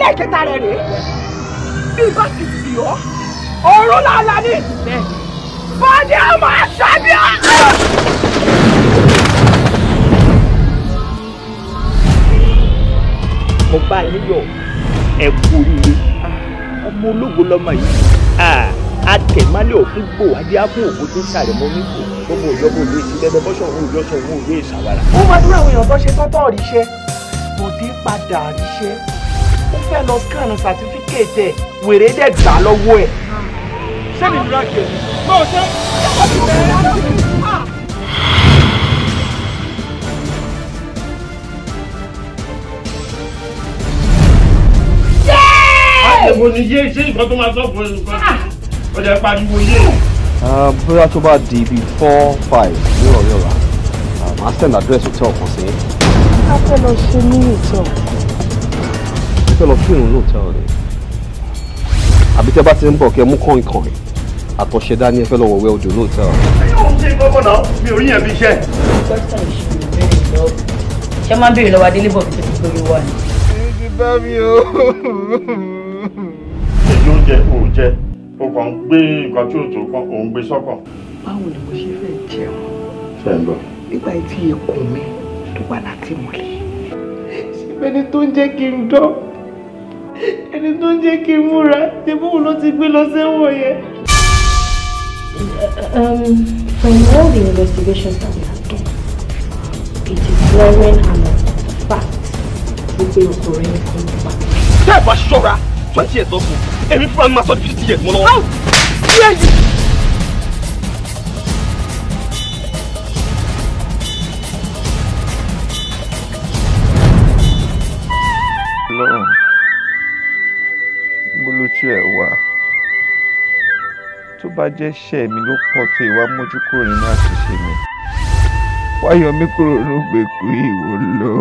Ẹlẹ́ẹ̀kẹta rẹ̀ rèé. Bí bá ti bì ọ́, ọ̀run làlá ni. Bọ́dé ọmọ àṣàbíà. Mo bá yín yọ̀, ẹ kú oríire. Ọmọ ológo lọmọ yìí. Àtẹ̀málẹ̀ òfin gbò adé á fún òkú tí ń ṣàrẹ̀mọ́ nípò. Gbogbo ìjọba òye ti lẹ́gbẹ́ bọ́sọ̀ òun òjọ́sọ̀ òun òye ìṣàwárà. Ó máa dúró àwọn èèyàn tó ṣe tọ́tọ̀ ríṣẹ́. Bọ̀dé padà ríṣẹ́. Ó fẹ́ lọ scan certificate ẹ̀, wèrè dẹ̀ gbà lọ́wọ́ ẹ̀. Ṣé mi nira kì í? Mo ṣe. Mo ní yé ṣé nǹkan tó máa sọ fún ẹ nǹkan ó jẹ́ pariwo yé. Bóyá tó bá di bíi 4-5 ní ọ̀rẹ́ ọ̀la, màá send address hotel kan sí. A fẹ́ lọ ṣe ní hotel. Ẹ fẹ́ lọ kírun ní hotel ni. Àbí tẹ́ bá ti ń bọ̀ kẹ́ mú kọ̀ìnkọ̀ìn àtọ̀ṣe dání ẹ fẹ́ lọ wọ̀wẹ́ odò ní hotel. Ṣé yóò ń ṣe gbọ́gbọ́n náà? Mi ò rí yẹn bí iṣẹ́. Ṣé máa ń béèrè lọ́wọ́ Adélébọ̀ bí tó ti gbórí wá ni? Èyí ti bá mi o. Èyí oúnjẹ ò jẹ, o kàn ń gbé nǹkan tí ò tó kàn, ò ń gbé sọ́kàn. Báwo ni mo ṣe fẹ́ jẹun? Ṣé ń gbọ́? Nígbà tí ikùn mi tó wà láti mọ̀lẹ́. Ṣé ẹni tó ń jẹ́ kí n dán? Ẹni tó ń jẹ́ kí n múra, ṣé bóun ló ti gbé lọ sẹ́wọ̀n yẹn? From all the investigations that we have done, it is glaring and a fact wípé ọkùnrin nìkan ló pa. Tẹ́ ẹ bá ṣọ́ra 20 years lọ́kùn, èmi fúnra mi máa sọ di 50 years mọ́ lọ́wọ́. How dare you! Ọlọ́run, níbo lójú ẹ̀ wà? Tó bá jẹ́ iṣẹ́ mi ló pọ̀ tó ìwà mójú kúrò nínú àṣìṣe mi. Wá yọ mí kúrò nínú ìgbèkùn ìwò lọ.